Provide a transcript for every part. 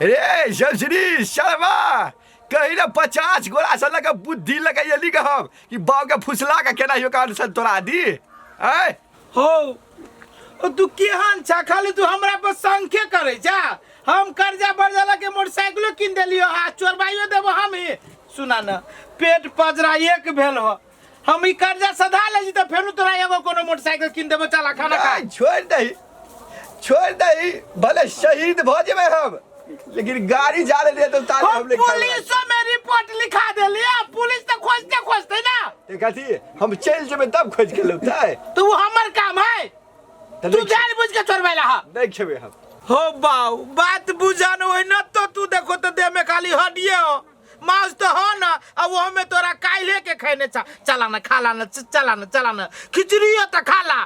रे शमश्री शर्मा कही ना 50 गोरा से लगा बुद्धि लगैली के हम कि बाव के फुसला के केना यो कान से तोरा दी आय। हो ओ तू केहन छा? खाली तू हमरा पर संखे करे छा। हम कर्जा बढ़ जाला के मोटरसाइकिलो किन देलियो आ चोरबाइयो देबो हम ही। सुना न, पेट पजरा एक भेल हो, हम ई कर्जा सधा ले छी त फेनु तोरा एगो कोनो मोटरसाइकिल किन देबो। चला खाना खा। नहीं, छोड़ दही छोड़ दही, भले शहीद भ जेबै हम, लेकिन गाड़ी जा रहे तो ताले हम हमले खाए। पुलिसो में रिपोर्ट लिखा देली आ पुलिस त खोजते खोजते ना। ते कथी हम चल जेबै तब खोज के लौतै? तो वो हमर काम है। त तू नहीं जान बुझ के चोरबैला हा। नहीं खेबै हम। हो बाऊ, बात बुझन ओइ न तो तू देखो तो देह में खाली हड्डिए हो, मांस तो हो ना, आ वो हमें तोरा काल्हे के खैने छा। चला ना खाला ना, चला ना, चला ना, खिचड़ियो त खाला।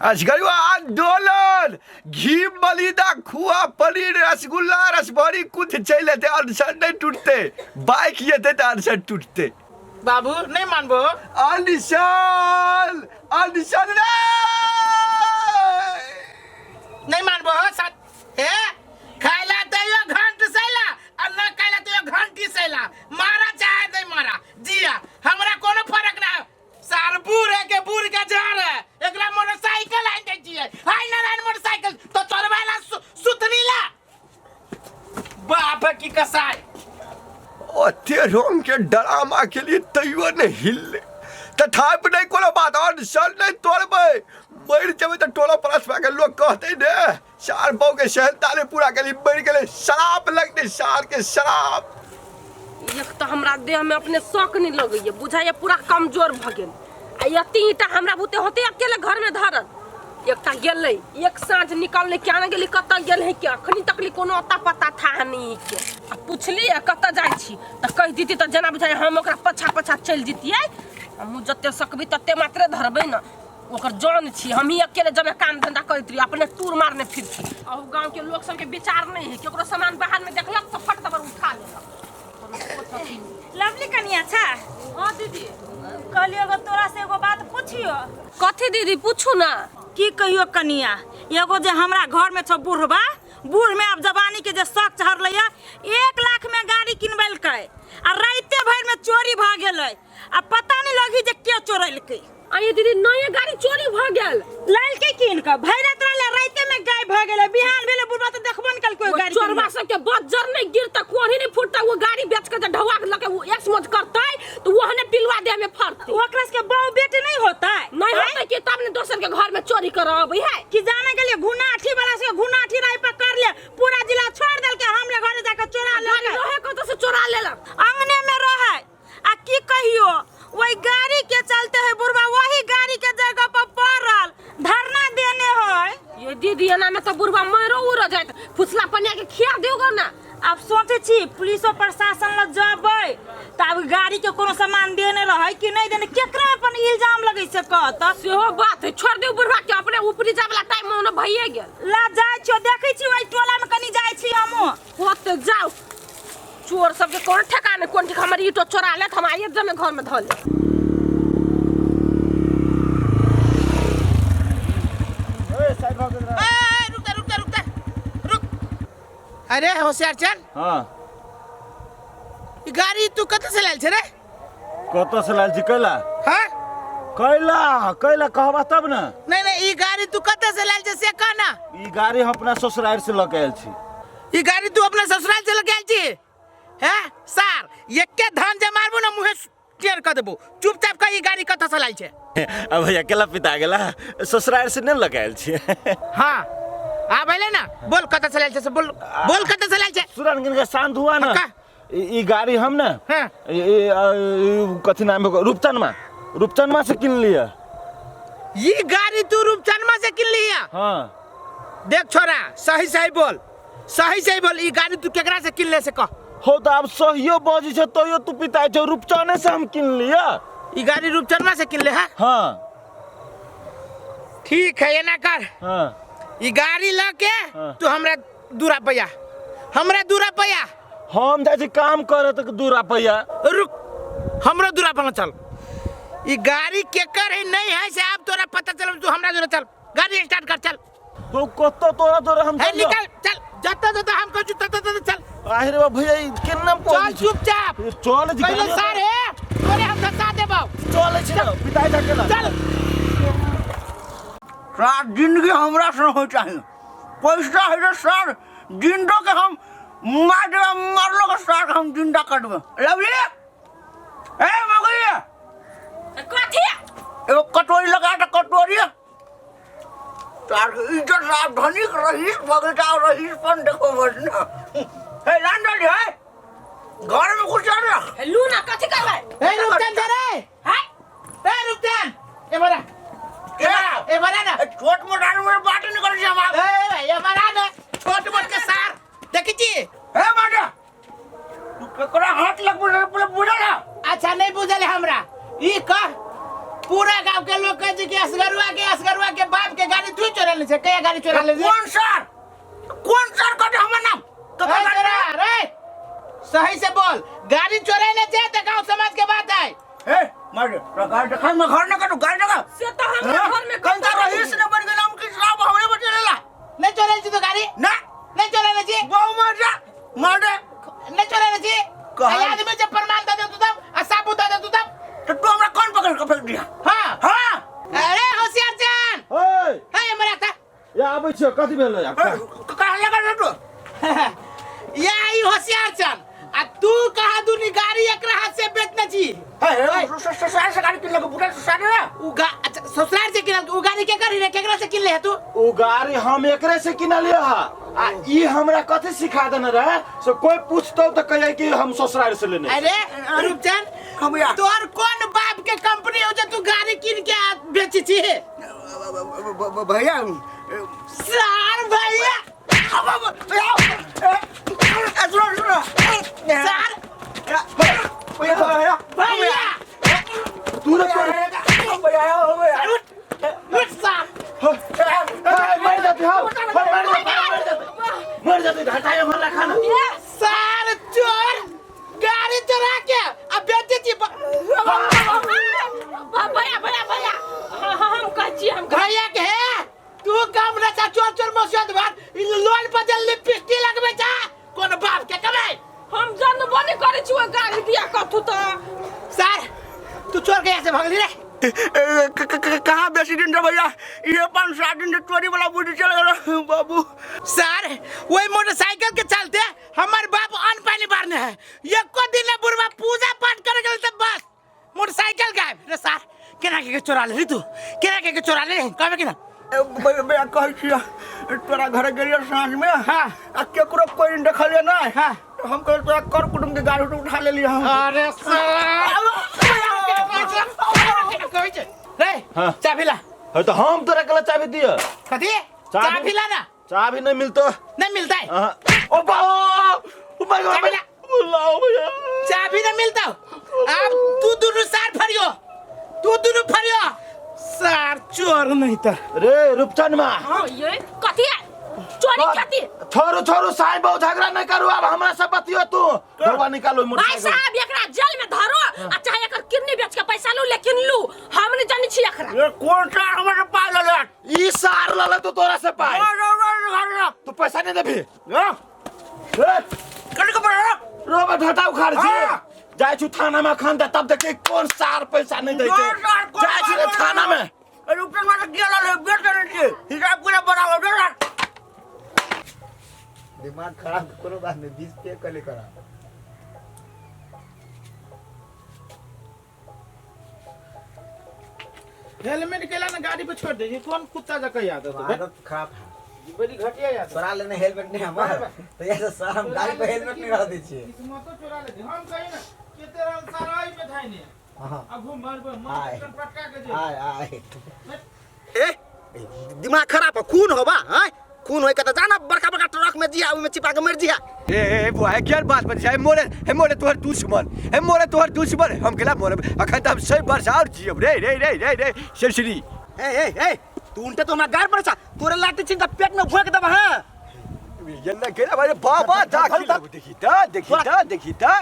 असगरुआ आंदोलन घी मलिदा खुआ पनीर रसगुल्ला रसभरी कुछ चलि एतै, अनशन नहीं टूटते। बाइक एतै तऽ अनशन टूटते। बाबू नहीं मानबो। अनशन अनशन रे नहीं मानबो हो साथ। ए खाइला तैयो घंट सैला आ न खाइला तैयो घंटी सैला, मारा चाहे नहीं मारा जिया, हमरा कोनो फर्क ना। सार बूढ़ है के बूढ़ के झाड़ है, एकरा मोटरसाइकिल आनि दै छियै, हाय नारायण मोटरसाइकिल तो चोरबैला सुथनी ला बाप की कसाई। ओते रंग के ड्रामा के लिए तैयो नहीं हिलले, तथापि नहीं कोनो बात, अनशन नहीं तोड़बै, मरि जेबै तऽ टोला पड़ोस के लोग कहतै ने सार बहू के सेहनता नहि पूरा केली, मरि गेलै, शराप लगतै सार के शराप। एक तऽ हमरा देह में अपने शौक नहीं लगैया, बुझाइया पूरा कमजोर भऽ गेल, आ एती ईटा हमरा बुते होते अकेले घर में धरल। एकटा गेलै एक साँझ निकललै, क्या ने गेली कतऽ गेल है के अखनी तकली कोनो अता पता था नहीं के। आ पुछली कतऽ जाइ छी तऽ कहि दिती तऽ जेना बुझाइ हम ओकरा पछा पछा चलि जतियै। हमहूँ जते सकबै तते मात्रे धरबै ने, ओकर जन छी हमही अकेले जमे काम धंधा करैत रही, अपने टूर मारने फिरती। अहू गाँव के लोग सबके विचार नहीं है, केकरो सामान बाहर में देखलक तऽ फट दबर उठा लेलक। कोनो सोच अथी नहीं। लवली कनिया छा? हाँ दीदी। कहलियो एगो तोरा से एगो बात पूछियो। कथी दीदी पूछू ना। की कहियो कनिया, एगो जे हमरा घर में छौ बूढ़बा, बूढ़ में अब जवानी के जे शौक चढ़लै 1 लाख में गाड़ी किनबेलकै आ राइते भरि में चोरी भऽ गेलै, आ पता नहीं लगी जे के चोरेलकै। अरे दीदी नये गाड़ी चोरी भऽ गेल? ललकै कीन कऽ भरि रात रहलै, राइते में गायब भऽ गेलै, बिहान भेलै बुढ़बा तऽ देखबो नहि केलकै ओहि गाड़ी। चोरबा सबके बज्जर नहीं गिरता, कोढ़ी नहीं फूटता, वो गाड़ी बेच के जे ढौआ के लके वो एक्स मौज करतै तो ओहने पिलुआ देह में फड़तै। ओकरा सबके बहु बेटी नहीं होतै? नहीं होतै कि तब ने दोसर के घर में चोरी करबै है। कि जाने के लिए घुनाठी वाला से घुनाठी राय पर कर ले, पूरा जिला छोड़ देलकै, हमरे घरे जाके चोरा गाड़ी लेलकै। रहे कतऽ से चोरा लेलक? अंगने में रहे। आ की कहियो, वही गाड़ी के चलते है बुढ़वा वही गाड़ी के जगह पर पड़ल धरना देने है। ये दीदी एना में तो बुढ़वा मरो उड़ जात, फुसला पनिया के खिया देगो ना। अब सोचे छी पुलिसो प्रशासन लग जबै त अब गाड़ी के कोनो सामान देने रहे कि नहीं देने, केकरा अपन इल्जाम लगै छै कह त। सेहो बात है, छोड़ दे बुढ़वा के अपने ऊपरी जाय वाला टाइम में भइए गेल। ला जाय छियो, देखै छी ओहि टोला में कनी जाय छी हमहूँ। होते जाओ, चोर सबके कोन ठेकाने कोन ठीक, हमर ईटो चोरा लेत, हम आइए जमे घर में धऽ लेब। ए, रुक रुक रुक रुक, अरे होशियार चल। हाँ। ई गाड़ी तू कतऽ से लायल छे रे? कतऽ से लायल छी? कैला? हाँ? कैला कैला कहबा तब ने। नहीं नहीं, ई गाड़ी तू कतऽ से लायल छे से कह ना। ई गाड़ी हम अपना ससुराल से लऽ के आयल छी। ई गाड़ी तू अपना ससुराल से लऽ के आयल छी? हैं सार, एके धान जे मारबो ना मुँहे टेर कऽ देबो। चुपचाप कह ई गाड़ी कतऽ से लायल छे। अब भैया केला पिता गेला, ससुराल से नहीं लऽ के आयल छी। हाँ आ भैले ना, बोल कतऽ से लायल छे से बोल, बोल कतऽ से लायल छे। सुरन गिन के शांत हुआ ना। का? ई गाड़ी हम ना, हाँ। ई कथी नाम है, रूपचनमा, रूपचनमा से किन लिया। ये गाड़ी तू रूपचनमा से किन लिया? हाँ। देख छोरा, सही सही बोल, सही सही बोल, ई गाड़ी तू केकरा से किन ले से कह। हो तो अब सहियो बजी छे तैयो तू पिताई छे, रूपचने से हम किन लिया। ई गाड़ी रूपचनमा से किन ले है? हाँ। ठीक है, एना कर। हाँ। ई गाड़ी ल के हाँ। तू हमरा दूरा पैया, हमरा दूरा पैया। हम जाइ छी काम करे तक दूरा पैया। रुक, हमरो दूरा पर चल। ई गाड़ी केकर है नहीं है से अब तोरा पता चल, तू हमरा दूरा चल, गाड़ी स्टार्ट कर चल। तो कत्तो तोरा तोरा हम है चल जाओ। निकल चल, जत्ता जत्ता हम कहू तत्ता तत्ता चल। आहे रे बा भैया ई केना चल चुपचाप चल जी पहले सार है तोरे हम धसा देबौ चल छी ना पिताई धकेला चल सार जिंदगी हमरा से हो चाहिए पैसा है रे सर जिंदो के हम मार देबे मरलो के सार हम जिंदा कर देबे लवली ए मगई कथी एगो कटोरी लगा दे कटोरी तार के इज्जत साहब धनिक रहीस बगीचा रहीस पन देखो बस ना हे लांडली है घर में कुछ ना लू ना कथी करबै ए रुपचंद रे है ए रुपचंद ए बड़ा ए बड़ा ना ए, छोट मोट आदमी में बात नहीं करै छी हम आब। ए ए बड़ा ना छोट मोट के सार देखी छी हे माटा तू केकरा हाथ लगबे रे पहिले बुझल है अच्छा नहीं बुझल है हमरा ई कह पूरा गांव के लोग कहे छै कि असगरुआ के बाप के गाड़ी तू चोरा ले छै कया गाड़ी चोरा ले छै कौन सर कौन सर कहते हमर नाम तो ए, चोरा रे सही से बोल गाड़ी चोरा ले छै त गांव समाज के बात है ए मार दे तोरा गाड़ी देखा मैं घर न कटू गाड़ी देखा से तो हमरा घर में कंता रहीस ने बन गेल हम कि सब हमरे बचे लेला नहीं चोरा ले छी तो गाड़ी ना नहीं चोरा ले छी बहु मार जा मार दे नहीं चोरा ले छी कहाँ? आई आदमी जब प्रमाण दे दे तू तब आ साबुत दे दे तू तब तो तू हमरा कौन पकड़ के फेंक दिया हाँ हाँ अरे होशियार चंद ओए है हमरा था या आबै छियो कथी भेलै ए, कहाँ लगा रे तू या ई होशियार चंद आ तू कहा दूनी गाड़ी एकरा हाथ से बेचने छी ए ससुराल से गाड़ी किन लगे बुढ़ा ससुराल रे उ गा अच्छा ससुराल से किनल उ गाड़ी के करी रे केकरा से किनले है तू ओ गाड़ी हम एकरे से किनलिए हा आ ई हमरा कथी सिखा देने रहे से कोई पूछतो तो कहिए कि हम ससुराल से लेने अरे रूपचंद हम या तोर कौन बाप के कंपनी हो जे तू गाड़ी किन के आ बेची छी भैया सार भैया सुनो सुनो सार भैया भैया भैया तू रे तोर उठ उठ सार मर जाते हो मर जाते मर जाते हटाए हमरा खाना सार चोर गाड़ी चोरा के आ बेची छी भैया भैया भैया हाँ, हाँ, हम कहै छी हम कहै भैया के है तू काम ना चा चोर चोर मसियत बात ई लोन पर जल्दी लिपस्टिक लगबे चा कोन बाप के कमाई हम जानबो नहीं करै छी ओहि गाड़ी दिया कथू तऽ सर तू चोर के यहाँ से भगली रे कहाँ बेसी दिन रे भैया ये 5-7 दिन से चोरी वाला बुद्धि चल गया बाबू सर वही मोटरसाइकिल के चलते हमार बाप अन्न पानी बारने है एको दिन ना बुढ़वा पूजा पाठ करे गेल त बस मोटरसाइकिल गायब रे सर केना के चोरा ले रे तू केना के चोरा ले रे कहबे कि ना भैया कहै छियै तोरा घर गेलियै साँझ में हाँ। आ केकरो कोई नहीं देखलियै नहीं हाँ। तो हम कहलियै तोरा कर कुटुम के गाड़ी उठा लेलियै हम अरे सर रे हाँ। चाबी ला है तो हम तोरा कल चाबी दियो कथी चाबी? चाबी ला ना चाबी नहीं मिलतो नहीं मिलता है हाँ। ओ बा ओ my God चाबी ला। लाओ भैया चाबी नहीं मिलता अब तू दोनों सार फरियो तू दोनों फरियो सार चोर नहीं तर रे रूपचंद मा हाँ ये कथी है चोरी कथी छोरू छोरू साहेब बहु झगड़ा नहीं करू अब हमरा से बतियो तू धोबा निकालो भाई मोटरसाइकिल साहब एकरा जेल में धरो आ चाहे एकर किडनी बेच के पैसा लू लेकिन लू हम नहीं जानी छी एकरा ये कौन सा हमर पाय लेलक ई सार लले तो तोरा से पाए तू पैसा नहीं देबी ए, कट के पड़ा रोबा ढटा उखाड़ छी हाँ। जाइ छु थाना में अखन दे तब देखे कौन सार पैसा नहीं दै छै जाइ छु रे थाना में अरे ऊपर मार के गेल बेच देने छियै हिसाब पूरा बराबर दे दिमाग खराब के कोनो बात नहीं 20 पे कले करा हेलमेट केला ना गाड़ी पे छोड़ दे कौन कुत्ता जका याद है आदत खराब है बड़ी घटिया याद चोरा लेने हेलमेट नहीं हमार तो ये सर हम गाड़ी पे हेलमेट नहीं रह दै छियै किस्मतो चोरा ले हम कही ना के तेरा सारा आई पे थाई ने हाँ अब घूम मार आय। मार पटका के जे आय आय ए दिमाग खराब है खून होबा हैं खून होय के त जाना बड़का बड़का ट्रक में जिया ओमे चिपा के मर जिया ए ए बुआ है क्या बात बन जाए मोरे हे मोरे तोहर दुश्मन हे मोरे तोहर दुश्मन हम केला मोरे अखन त हम सही वर्ष और जियब रे रे रे रे रे सरसरी ए ए ए तू उनटे तो हमरा गार पर छा तोरे लाठी छिन त पेट में भोंक देब हां ये केला भाई बाबा दाखिल देखी ता देखी ता देखी ता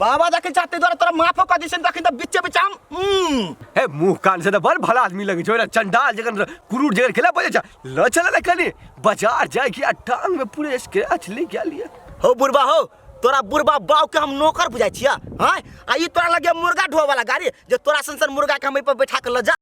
बाबा दाखिल चाहते द्वारा तोरा माफो कर दिसन तखन त बिच्चे बिच्चे हम हे मुंह कान से त बड़ भला आदमी लगे छो चंडाल जगन कुरूर जगन केला बजे छा ल चल ले कनी बाजार जाए कि आ टांग में पूरे स्क्रैच ले क्या लिया हो बुढ़बा हो, तोरा बुढ़बा बाप के हम नौकर बुझाइ छियै? हाँ, आ ई तोरा लगे मुर्गा ढोए वाला गाड़ी जे तोरा सन सन मुर्गा के हम एहि पर बैठा के ल जा।